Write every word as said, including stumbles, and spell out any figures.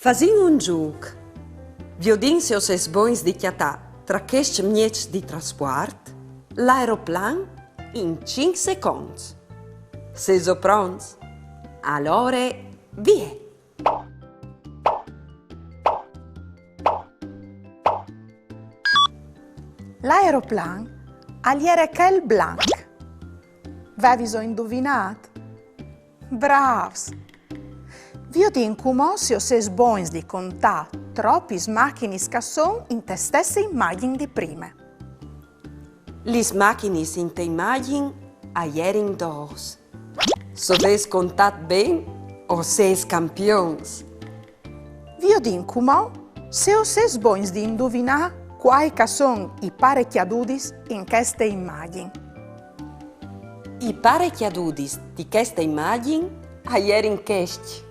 Fasìn un zûc. Viodìn se o sês bogns di cjatâ tra chescj mieçs di traspuart l'aeroplan in cinc seconts. Sêso pronts? Alore, vie! L'aeroplan al jere chel blanc. Veviso induvinât? Brâfs! Viodìn cumò se o sês bogns di contâ tropis machinis che a son inte stesse imagjin di prime. Lis machinis inte imagjin a jerin dôs. Se o vês contât ben, o sês campions. Viodìn cumò se o sês bogns di induvinâ cuâi che a son i parecjadudis in cheste imagjin. I parecjadudis di cheste imagjin a jerin chescj.